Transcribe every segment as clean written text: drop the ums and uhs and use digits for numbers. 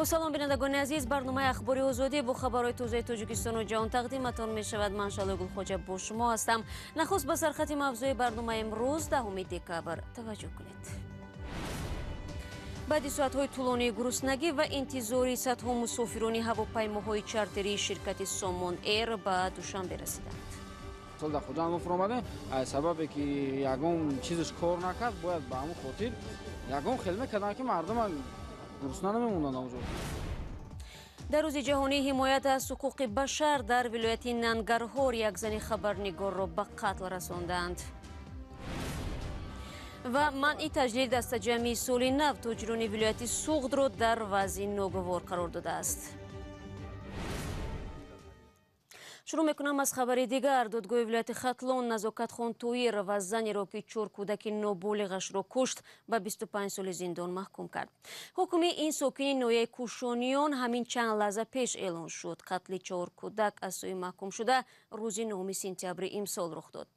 Бо салом, бинандагони азиз, барномаи Ахбори Озодӣ бо хабарҳои тозаи Тоҷикистону ҷаҳон тақдиматон мешавад. Ман Шалои Гулхоҷа бо шумо ҳастам. Нахуст ба сархати мавзӯи барномаи имрӯз, 10 декабр, таваҷҷӯҳ кунед. Баъди соатҳои тӯлонии гуруснагӣ ва интизори садҳо мусофирони ҳавопаймоҳои чартерии ширкати Сомон Эйр ба Душанбе расиданд. Сол дар Хуҷанд мо фуромадем, аз сабабе ки ягон чизаш кор накард, бояд ба ҳамон хотир ягон хел мекарданд, ки мардума гурусна намемонданд онҷо. Дар рӯзи ҷаҳонии ҳимоят аз ҳуқуқи башар дар вилояти Нангарҳор як зани хабарнигорро ба қатл расонданд. Ва манъи таҷлили дастаҷамъии соли нав тоҷирони вилояти Суғдро дар вазъи ногувор қарор додааст. Шурӯъ мекунам аз хабари дигар. Додгоҳи вилояти Хатлон Назокатхон Тоирова, занеро, ки чор кӯдаки ноболиғашро кушт, ба 25 соли зиндон маҳкум кард. Ҳукми ин сокини ноҳияи Кӯшониён ҳамин чанд лаҳза пеш эълон шуд. Қатли чор кӯдак аз сӯи маҳкумшуда рӯзи 9 сентябри имсол рух дод.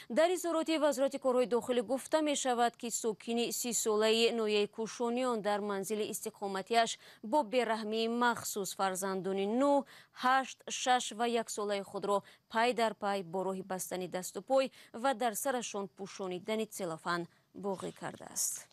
Дар изҳороти Вазорати корҳои дохилӣ гуфта мешавад, ки сокини 30-солаи ноҳияи Кӯшониён дар манзили истиқоматиаш бо бераҳмии махсус фарзандони 9, 8, 6 ва 1 солаи худро пай дар пай бо роҳи бастани дасту пой ва дар сарашон пӯшонидани целлофан боғӣ кардааст.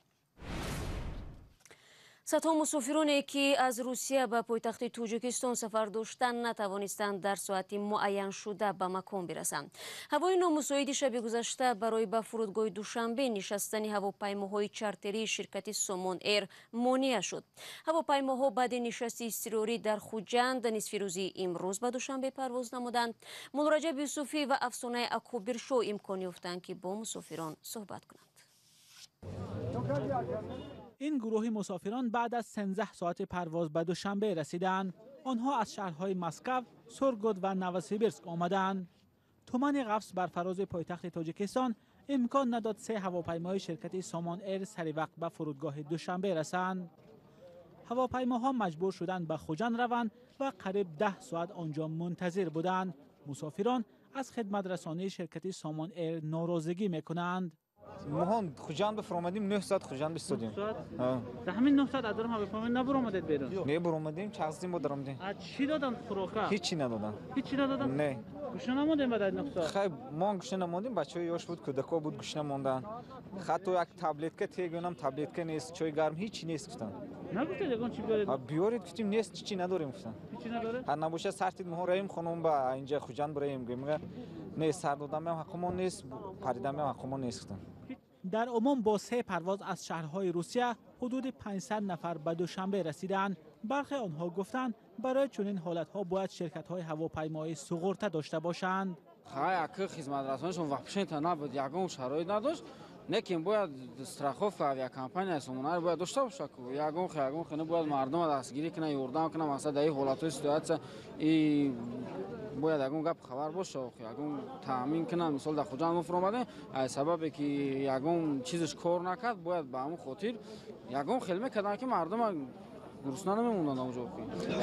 Садҳо мусофироне, ки аз Русия ба пойтахти Тоҷикистон сафар доштанд, натавонистанд дар соати муайяншуда ба макон бирасанд. Ҳавои номусоиди шаби гузашта барои ба фурудгоҳи Душанбе нишастани ҳавопаймоҳои чартерии ширкати Сомон Эйр монеа шуд. Ҳавопаймоҳо баъди нишасти изтирорӣ дар Хуҷанд нисфи рӯзи имрӯз ба Душанбе парвоз намуданд. Муллораҷаб Юсуфӣ ва Афсонаи Акобиршоҳ имкон ёфтанд, ки бо мусофирон суҳбат кунанд. Ин гурӯҳи мусофирон баъд аз 13 соати парвоз ба Душанбе расиданд. Онҳо аз шаҳрҳои Москав, Сургут ва Новосибирск омаданд. Тумани ғафс бар фарози пойтахти Тоҷикистон имкон надод се ҳавопаймои ширкати Сомон Эйр сари вақт ба фурудгоҳи Душанбе расанд. Ҳавопаймоҳо маҷбур шуданд ба Хуҷанд раванд ва қариб 10 соат онҷо мунтазир буданд. Мусофирон аз хидматрасонии ширкати Сомон Эйр норозигӣ мекунанд. Моҳон Хуҷанд бифаромадем, 9 соат Хуҷанд бистодем. Дар ҳамин 9 соат аз дарун ҳавопаймо набаромадед берун? Не, баромадем, чағзидем, бо даромадем. Аз чӣ доданд хӯрока? Ҳеҷ надоданд. Ҳеҷ надоданд? Не. Гушна намондем баъд аз 9 соат? Хай, мо гушна намондем, бачаҳои ёш буд, кӯдакҳо буд, гушна монданд. Ҳатто як таблетка тегӯнам, таблетка нест, чойи гарм ҳеҷ нест гуфтанд. Нагуфтед ягон чӣ биёред? Биёред гуфтем, нест, чӣ надорем гуфтанд. Ҳеҷ надоред? Ҳар набошад сартид моҳо раем хонум ба инҷа Хуҷанд бираем, гӯем. Не, сар додам ҳаққумон нест, паридам ҳаққумон нест гуфтанд. Дар умум бо се парвоз аз шаҳрҳои Русия ҳудуди 500 нафар ба Душанбе расиданд. Бархе онҳо гуфтанд, барои чунин ҳолатҳо бояд ширкатҳои ҳавопаймоӣ суғурта дошта бошанд. Хай, аки хизматрасонишон вообще набуд, ягон шароит надошт. Лекин бояд страховка авиакомпания Сомон Эйр бояд дошта бошад. Ягон хе, ягон хе бояд мардума дастгирӣ кунад, ёрдам кунад, масалан дар ин ҳолатҳои ситуация и бояд ягон гап хабар боша, ягон таъмин кунад. Мисол дар Хуҷанд мо фуромадем, аз сабабе ки ягон чизаш кор накард, бояд ба ҳамон хотир ягон хел мекарданд, ки мардума гурусна намемонданд онҷо.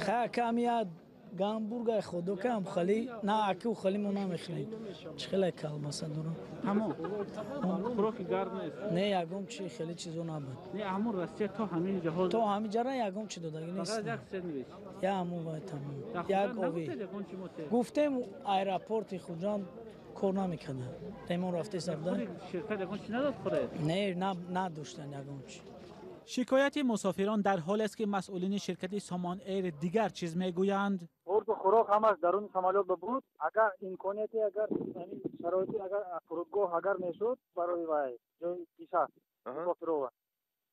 Хай, кам як гамбургер хот-дог хали на аку хали мо намехӯрем. Чӣ хеле колбаса дорам. Ҳамон хӯроки гарм нест? Не, ягон чи хеле чизо набуд. Не, ҳамон Россия то ҳамин ҷаҳо то ҳамин ҷара ягон чи додагӣ нест. Фақат як сендвич. Я ҳамон вай тамом. Як ови. Гуфтем, аэропорти Хуҷанд кор намекарда. Ремон рафтеса буда. Ширкат ягон чи надод хӯред? Не, надоштан ягон чи. Шикояти мусофирон дар ҳолест, ки масъулини ширкати Сомон Эйр дигар чиз мегӯянд. Хӯрду хӯрок ҳамаш даруни самолёт буд. Агар имконияте, агар шароити, агар фурудгоҳ агар мешуд барои вай ҷои нишаст мусофирова,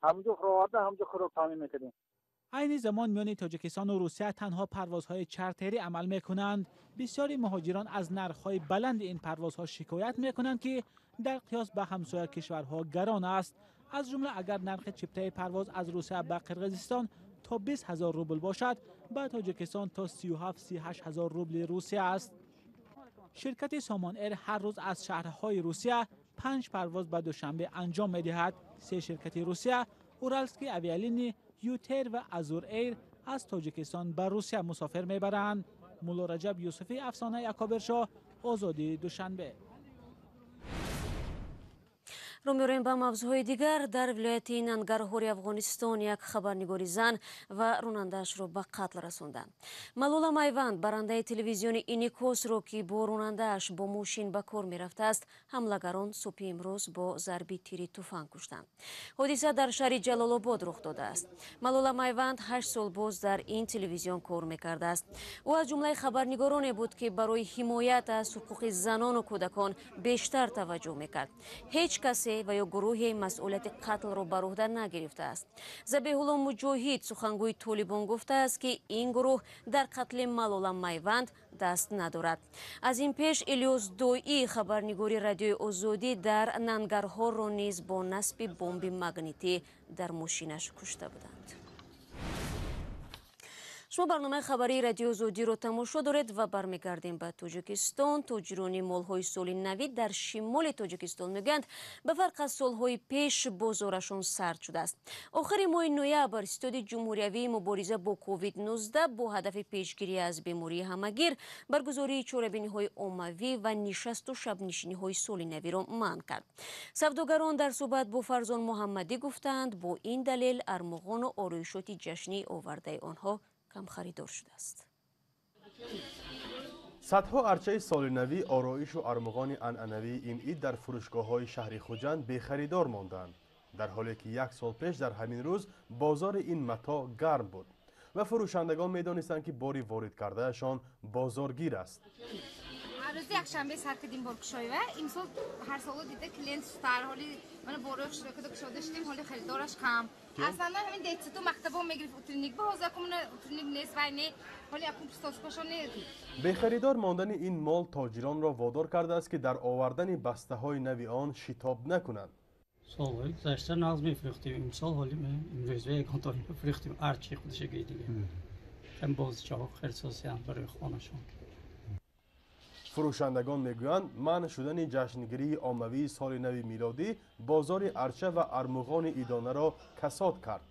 ҳамҷо фуроварда, ҳамҷо хӯрок таъмин мекардем. Айни замон миёни Тоҷикистону Русия танҳо парвозҳои чартерӣ амал мекунанд. Бисёри муҳоҷирон аз нархҳои баланди ин парвозҳо шикоят мекунанд, ки дар қиёс ба ҳамсоя кишварҳо гарон аст. Аз ҷумла агар нархи чиптаи парвоз аз Русия ба Қирғизистон то 20 ҳазор рубл бошад, ба Тоҷикистон то 37-38 ҳазор рубли Русия аст. Ширкати Сомон Эйр ҳар рӯз аз шаҳрҳои Русия 5 парвоз ба Душанбе анҷом медиҳад. Се ширкати Русия, Уралский авиалинии, Ютер ва Азур Эйр, аз Тоҷикистон ба Русия мусофир мебаранд. Муллораҷаб Юсуфӣ, Афсонаи Акобиршоҳ, Озодӣ, Душанбе. Рӯ меорем ба мавзӯъҳои дигар. Дар вилояти Нангарҳори Афғонистон як хабарнигори зан ва ронандаашро ба қатл расонданд. Малола Майванд, барандаи телевизиони Инъикосро, ки бо ронандааш бо мошин ба кор мерафтааст, ҳамлагарон субҳи имрӯз бо зарби тири туфанг куштанд. Ҳодиса дар шаҳри Ҷалолобод рух додааст. Малола Майванд 8 сол боз дар ин телевизион кор мекардааст. Ӯ аз ҷумлаи хабарнигороне буд, ки барои ҳимоят аз ҳуқуқи занону кӯдакон бештар таваҷҷӯҳ мекард. Ҳеҷ касе ва ё гурӯҳе масъулияти қатлро бар уҳда нагирифтааст. Забеҳулло Муҷоҳид, сухангӯи Толибон, гуфтааст, ки ин гурӯҳ дар қатли Малола Майванд даст надорад. Аз ин пеш Илёс Доӣ, хабарнигори Радиои Озодӣ дар Нангарҳорро низ бо насби бомби магнитӣ дар мошинаш кушта буданд. Шумо барномаи хабарии Радиои Озодиро тамошо доред ва бармегардем ба Тоҷикистон. Тоҷирони молҳои соли навӣ дар шимоли Тоҷикистон мегӯянд, ба фарқ аз солҳои пеш бозорашон сард шудааст. Охири моҳи ноябр Ситоди ҷумҳуриявии мубориза бо COVID-19 бо ҳадафи пешгирӣ аз бемории ҳамагир баргузории чорабиниҳои оммавӣ ва нишасту шабнишиниҳои соли навиро манъ кард. Савдогарон дар суҳбат бо Фарзон Муҳаммадӣ гуфтаанд, бо ин далел армуғону ороишоти ҷашнӣ овардаи онҳо камхаридор шудааст. Садҳо арчаи солинавӣ, ороишу армуғони анъанавии ин ид дар фурӯшгоҳҳои шаҳри Хуҷанд бехаридор монданд, дар ҳоле ки як сол пеш дар ҳамин рӯз бозори ин матоъ гарм буд ва фурӯшандагон медонистанд, ки бори ворид кардаашон бозоргир аст. Рӯзи якшанбе сар кардем боркушоива. Имсол ҳар соло дида клиент сутар. Ҳоли мана борои хушрокада кушода шудем, ҳоли харидораш кам. Аслан ҳамин детсаду мактабо мегирифт утренник, ба ҳозир акун утренник нест, вай не, ҳоли акун приставкашон не. Бехаридор мондани ин мол тоҷиронро водор кардааст, ки дар овардани бастаҳои нави он шитоб накунанд. Солҳои гузашта нағз мефурӯхтем, имсол ҳоли имрӯза ягон фурӯхтем арчи худашаги дига. Хем бозичаҳо хелсосиянд барои хонашон. Фурӯшандагон мегӯянд, манъ шудани ҷашнгирии оммавии соли нави милодӣ бозори арча ва армуғони идонаро касод кард.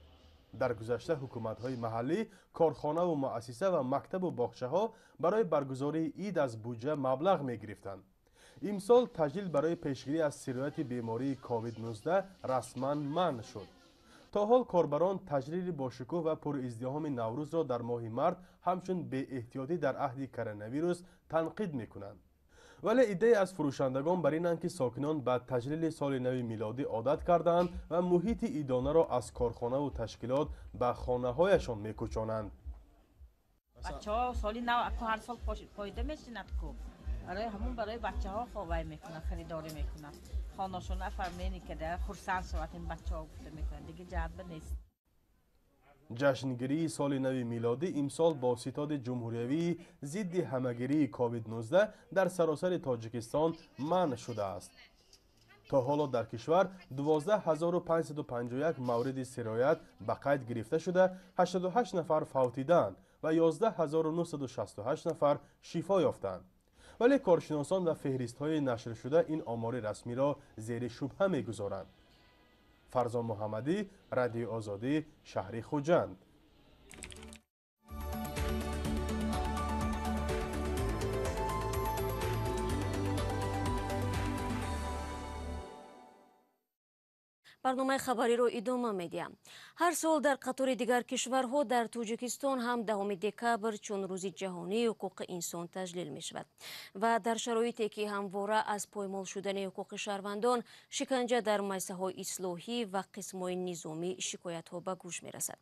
Дар гузашта ҳукуматҳои маҳаллӣ, корхонаву муассиса ва мактабу боғчаҳо барои баргузории ид аз буҷа маблағ мегирифтанд. Имсол таҷлил барои пешгирӣ аз сирояти бемории COVID-19 расман манъ шуд. То ҳол корбарон таҷлили бошукӯҳ ва пуриздиҳоми Наврӯзро дар моҳи март ҳамчун беэҳтиётӣ дар аҳди коронавирус танқид мекунанд. Вале иддае аз фурӯшандагон бар инанд, ки сокинон ба таҷлили соли нави милодӣ одат кардаанд ва муҳити идонаро аз корхонаву ташкилот ба хонаҳояшон мекӯчонанд. Бачаҳо соли нав ҳар сол фоида мешинад ку. Барои ҳамун барои бачаҳо ховай мекунанд, харидорӣ мекунанд. Хонашон афармени када хурсанд шавад ин бачаҳо гуфта мекунанд. Дига ҷадба нест. Ҷашнгирии соли нави милодӣ имсол бо ситоди ҷумҳуриявии зидди ҳамагирии COVID-19 дар саросари Тоҷикистон манъ шудааст. То ҳоло дар кишвар 12551 мавриди сироят ба қайд гирифта шуда, 88 нафар фавтидаанд ва 11968 нафар шифо ёфтаанд. Вале коршиносон ва феҳристҳои нашршуда ин омори расмиро зери шубҳа мегузоранд. Фарзон Муҳаммадӣ, Радиои Озодӣ, шаҳри Хуҷанд. Барномаи хабариро идома медиҳам. Ҳар сол дар қатори дигар кишварҳо дар Тоҷикистон ҳам 10 декабр чун рӯзи ҷаҳонии ҳуқуқи инсон таҷлил мешавад ва дар шароите ки ҳамвора аз поймол шудани ҳуқуқи шаҳрвандон, шиканҷа дар муассисаҳои ислоҳӣ ва қисмҳои низомӣ шикоятҳо ба гӯш мерасад.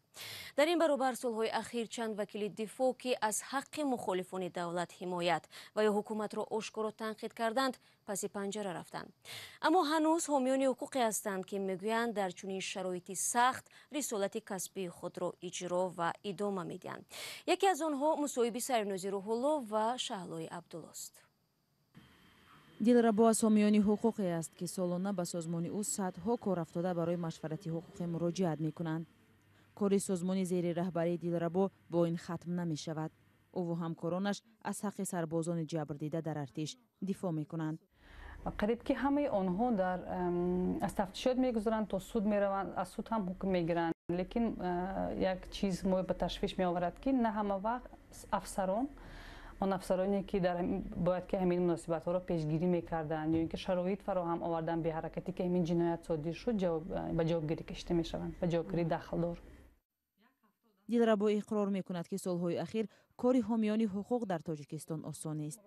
Дар ин баробар солҳои ахир чанд вакили дифоъ, ки аз ҳаққи мухолифони давлат ҳимоят ва ё ҳукуматро ошкоро танқид карданд, паси панҷара рафтанд. Аммо ҳанӯз ҳомиёни ҳуқуқе ҳастанд, ки мегӯянд дар чунин шароити сахт рисолати касбии худро иҷро ва идома медиҳанд. Яке аз онҳо мусоҳиби Сайрнӯзи Рӯҳулло ва Шаҳлои Абдуллост. Дилрабо аз ҳомиёни ҳуқуқе аст, ки солона ба созмони ӯ садҳо корафтода барои машварати ҳуқуқӣ муроҷиат мекунанд. Кори созмони зери раҳбарии Дилрабо бо ин хатм намешавад. Ӯву ҳамкоронаш аз ҳаққи сарбозони ҷабрдида дар артиш дифоъ мекунанд. Қариб ки ҳамаи онҳо дар аз тафтишот мегузаранд, то суд мераванд, аз суд ҳам ҳукм мегиранд. Лекин як чиз мо ба ташвиш меоварад, ки на ҳама вақт афсарон Он афсароне ки бояд ки ҳамин муносибатҳоро пешгирӣ мекарданд ё ин ки шароит фароҳам оварданд беҳаракатӣ ки ҳамин ҷиноят содир шуд, ба ҷавобгирӣ кашида мешаванд, ба ҷавобгирии дахлдор. Дилрабо иқрор мекунад, ки солҳои ахир кори ҳомиёни ҳуқуқ дар Тоҷикистон осон нест,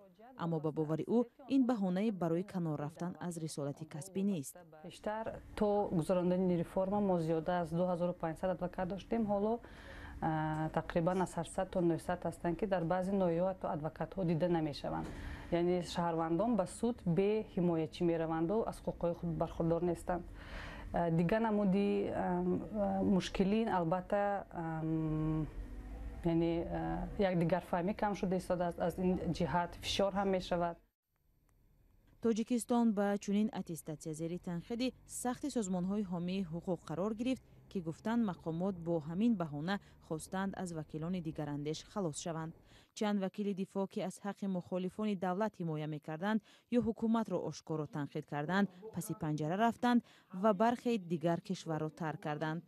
аммо ба бовари ӯ ин баҳонае барои канор рафтан аз рисолати касбӣ нест. Бештар то гузарондани реформа мо зиёда аз 2500 адвокат доштем, ҳоло тақрибан аз 800 то 900 ҳастанд, ки дар баъзе ноҳияҳо ҳатто адвокатҳо дида намешаванд. Яъне шаҳрвандон ба суд бе ҳимоячӣ мераванду аз ҳуқуқҳои худ бархурдор нестанд. Дигар намуди мушкилӣ албатта яъне якдигарфаҳмӣ кам шуда истодааст, аз ин ҷиҳат фишор ҳам мешавад. Тоҷикистон ба чунин аттестатсия зери танқиди сахти созмонҳои ҳомии ҳуқуқ қарор гирифт, ки гуфтанд мақомот бо ҳамин баҳона хостанд аз вакилони дигарандеш халос шаванд. Чанд вакили дифоъ, ки аз ҳаққи мухолифони давлат ҳимоя мекарданд ё ҳукуматро ошкоро танқид карданд, паси панҷара рафтанд ва бархе дигар кишварро тарк карданд.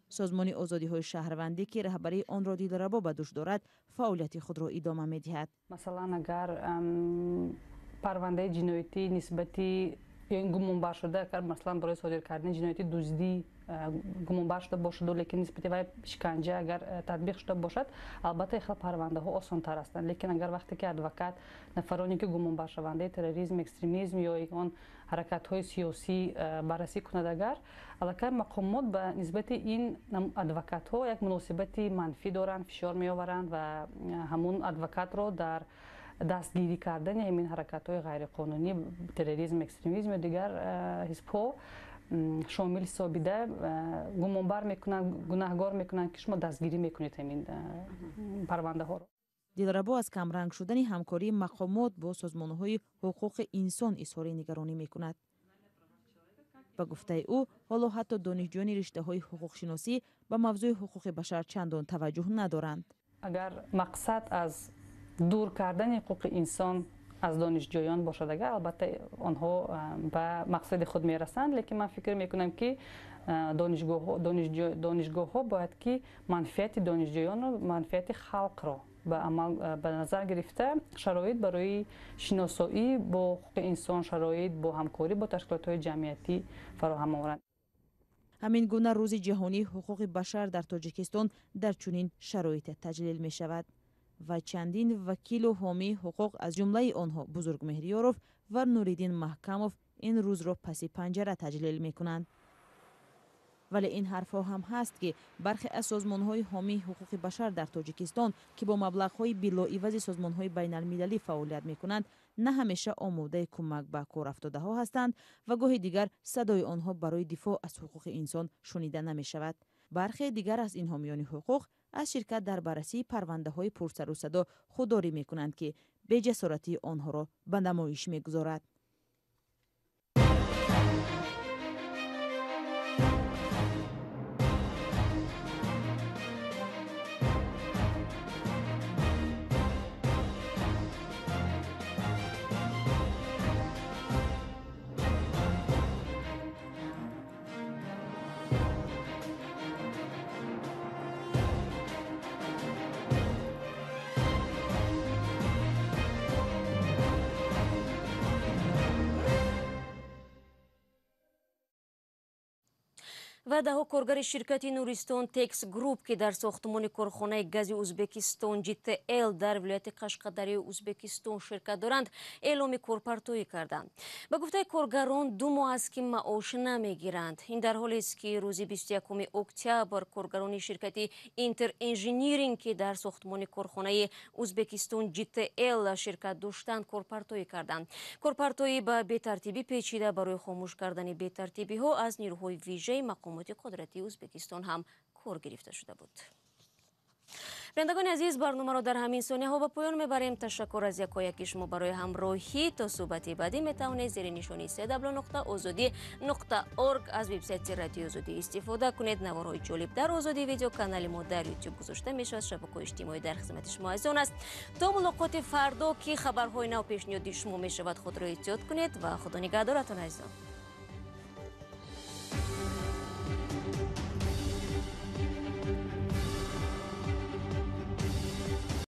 Созмони озодиҳои шаҳрвандӣ, ки раҳбарии онро Дилрабо ба дӯш дорад, фаъолияти худро идома медиҳад. Масалан, агар парвандаи ҷиноятӣ нисбати ё ин гумонбар шуда, агар масалан барои содир кардани ҷинояти дуздӣ гумонбар шуда бошаду, лекин нисбати вай шиканҷа агар татбиқ шуда бошад, албатта ин хел парвандаҳо осонтар ҳастанд. Лекин агар вақте ки адвокат нафароне ки гумонбаршавандаи терроризм, экстремизм ё он ҳаракатҳои сиёсӣ баррасӣ кунад, агар аллакай мақомот ба нисбати ин адвокатҳо як муносибати манфӣ доранд, фишор меоваранд ва ҳамун адвокатро дар дастгирӣ кардани ҳамин ҳаракатҳои ғайриқонунӣ, терроризм, экстремизм ё дигар ҳизбҳо шомил ҳисобида гумонбар мекунанд, гунаҳгор мекунанд, ки шумо дастгирӣ мекунед ҳамин парвандаҳоро. Дилрабо аз камранг шудани ҳамкории мақомот бо созмонҳои ҳуқуқи инсон изҳори нигаронӣ мекунад. Ба гуфтаи ӯ, ҳоло ҳатто донишҷӯёни риштаҳои ҳуқуқшиносӣ ба мавзӯи ҳуқуқи башар чандон таваҷҷӯҳ надоранд. Агар мақсад аз дур кардани ҳуқуқи инсон аз донишҷӯён бошад, агар албатта онҳо ба мақсади худ мерасанд, лекин ман фикр мекунам, ки донишгоҳҳо бояд ки манфиати донишҷӯёнро, манфиати халқро ба амал ба назар гирифта шароит барои шиносоӣ бо ҳуқуқи инсон, шароит бо ҳамкорӣ бо ташкилотҳои ҷамъиятӣ фароҳам оваранд. Ҳамин гуна рӯзи ҷаҳонии ҳуқуқи башар дар Тоҷикистон дар чунин шароите таҷлил мешавад ва чандин вакилу ҳомии ҳуқуқ, аз ҷумлаи онҳо Бузургмеҳриёров ва Нуриддин Маҳкамов, ин рӯзро паси панҷара таҷлил мекунанд. Вале ин ҳарфҳо ҳам ҳаст, ки бархе аз созмонҳои ҳомии ҳуқуқи башар дар Тоҷикистон, ки бо маблағҳои билоивази созмонҳои байналмилалӣ фаъолият мекунанд, на ҳамеша омодаи кӯмак ба корафтодаҳо ҳастанд ва гоҳи дигар садои онҳо барои дифоъ аз ҳуқуқи инсон шунида намешавад. Бархе дигар аз ин ҳомиёни ҳуқуқ аз ширкат дар баррасии парвандаҳои пурсарусадо худдорӣ мекунанд, ки беҷасоратии онҳоро ба намоиш мегузорад. Ва даҳо коргари ширкати Нуристон Текс Груп, ки дар сохтмони корхонаи гази Узбекистон GTL дар вилояти Қашқадарёи Узбекистон ширкат доранд, эъломи корпартоӣ карданд. Ба гуфтаи коргарон, 2 моҳ аст, ки маош намегиранд. Ин дар ҳолест, ки рӯзи 21 октябр коргарони ширкати Интер Инжиниринг, ки дар сохтмони корхонаи Узбекистон GTL ширкат доштанд, корпартоӣ карданд. Корпартоӣ ба бетартибӣ печида, барои хомӯш кардани бетартибиҳо аз нирӯҳои вижаи мақомоти қудрати Узбекистон ҳам кор гирифта шуда буд. Бинандагони азиз, барномаро дар ҳамин сониyaҳо ба поён мебарем. Ташаккур аз якояки шумо барои ҳамроҳӣ. То суҳбати баъдӣ метавонед зери нишони www.ozodi.org аз вебсайти Радиои Озодӣ истифода кунед. Наворҳои ҷолиб дар Озодӣ видео канали мо дар YouTube гузошта мешавад. Шабакаҳои иҷтимоӣ дар хизмати шумо азизон аст. То мулоқоти фардо, ки хабарҳои нав пешниҳоди шумо мешавад, худро эҳтиёт кунед ва худо нигаҳдоратон, азизон.